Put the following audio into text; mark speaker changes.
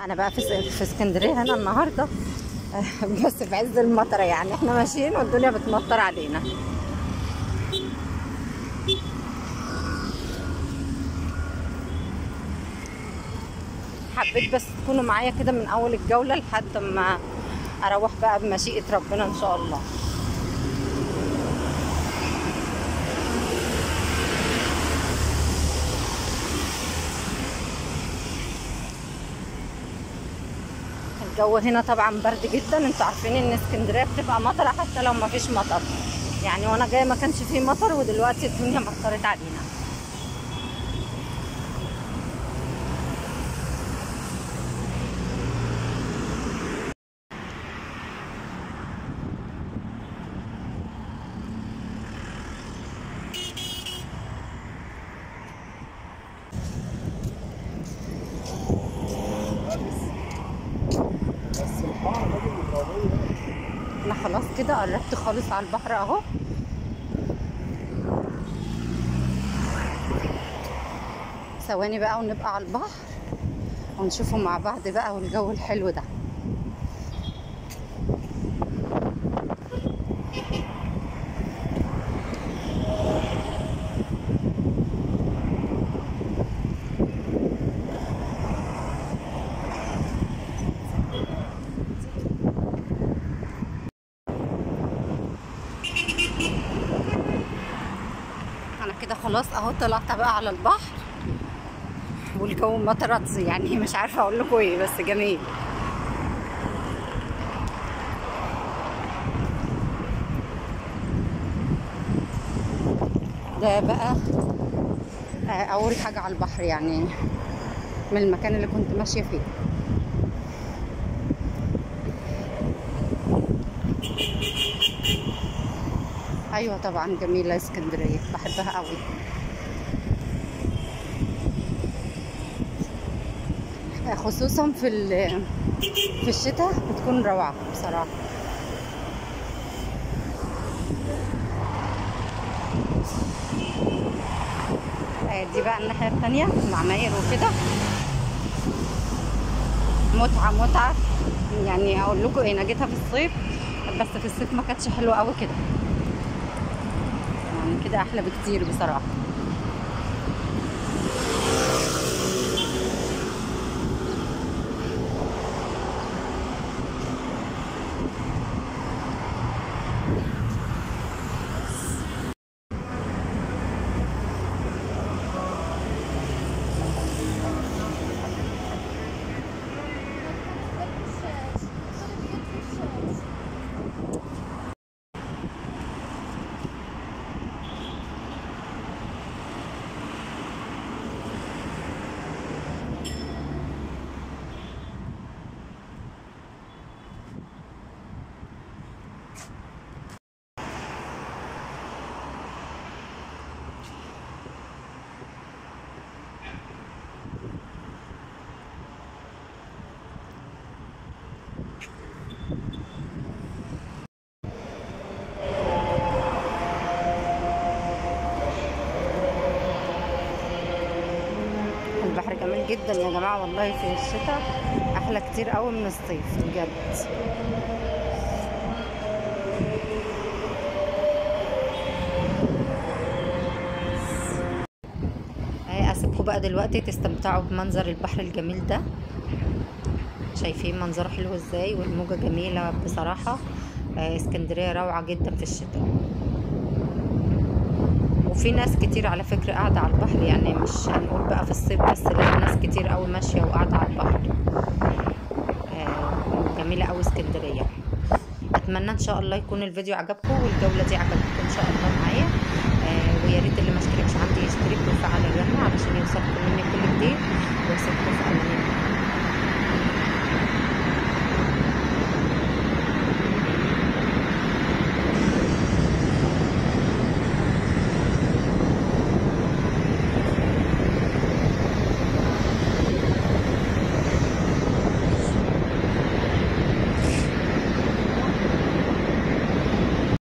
Speaker 1: انا بقى في اسكندرية هنا النهارده بس في عز المطره، يعني احنا ماشيين والدنيا بتمطر علينا. حبيت بس تكونوا معايا كده من اول الجولة لحد ما اروح بقى بمشيئة ربنا ان شاء الله. الجو هنا طبعا برد جدا، انتوا عارفين ان اسكندرية بتبقى مطره حتى لو ما فيش مطر، يعني وانا جاية ما كانش فيه مطر ودلوقتي الدنيا مطرت علينا. انا خلاص كده قربت خالص على البحر اهو. ثواني بقى ونبقى على البحر ونشوفه مع بعض بقى، والجو الحلو ده. انا كده خلاص اهو طلعت بقى على البحر، والجو مطرت، يعني مش عارفه اقول لكم ايه، بس جميل. ده بقى اول حاجة على البحر، يعني من المكان اللي كنت ماشية فيه. ايوه طبعا جميلة اسكندرية، بحبها قوي. خصوصا في الشتاء بتكون روعه بصراحة. دي بقى الناحية الثانية العماير وكده، متعه متعه، يعني اقول لكم ايه، انا جيتها في الصيف، بس في الصيف ما كانتش حلوة قوي كده، يعني كده احلى بكتير بصراحة. البحر جميل جدا يا جماعة والله، في الشتاء احلى كتير قوي من الصيف بجد. اسيبكم بقى دلوقتي تستمتعوا بمنظر البحر الجميل ده، شايفين منظره حلو ازاي والموجه جميلة بصراحة. اسكندرية روعه جدا في الشتاء، وفي ناس كتير على فكرة قاعدة على البحر، يعني مش هنقول بقى في الصيف بس، لا ناس كتير قوي ماشية وقاعدة على البحر. جميلة قوي اسكندرية. اتمنى ان شاء الله يكون الفيديو عجبكم والجولة دي عجبتكم ان شاء الله معايا. ويا ريت اللي ما اشتركش عندي يشترك ويفعل الرنة علشان يوصلكم مني كل جديد، واسيبكم في امان الله.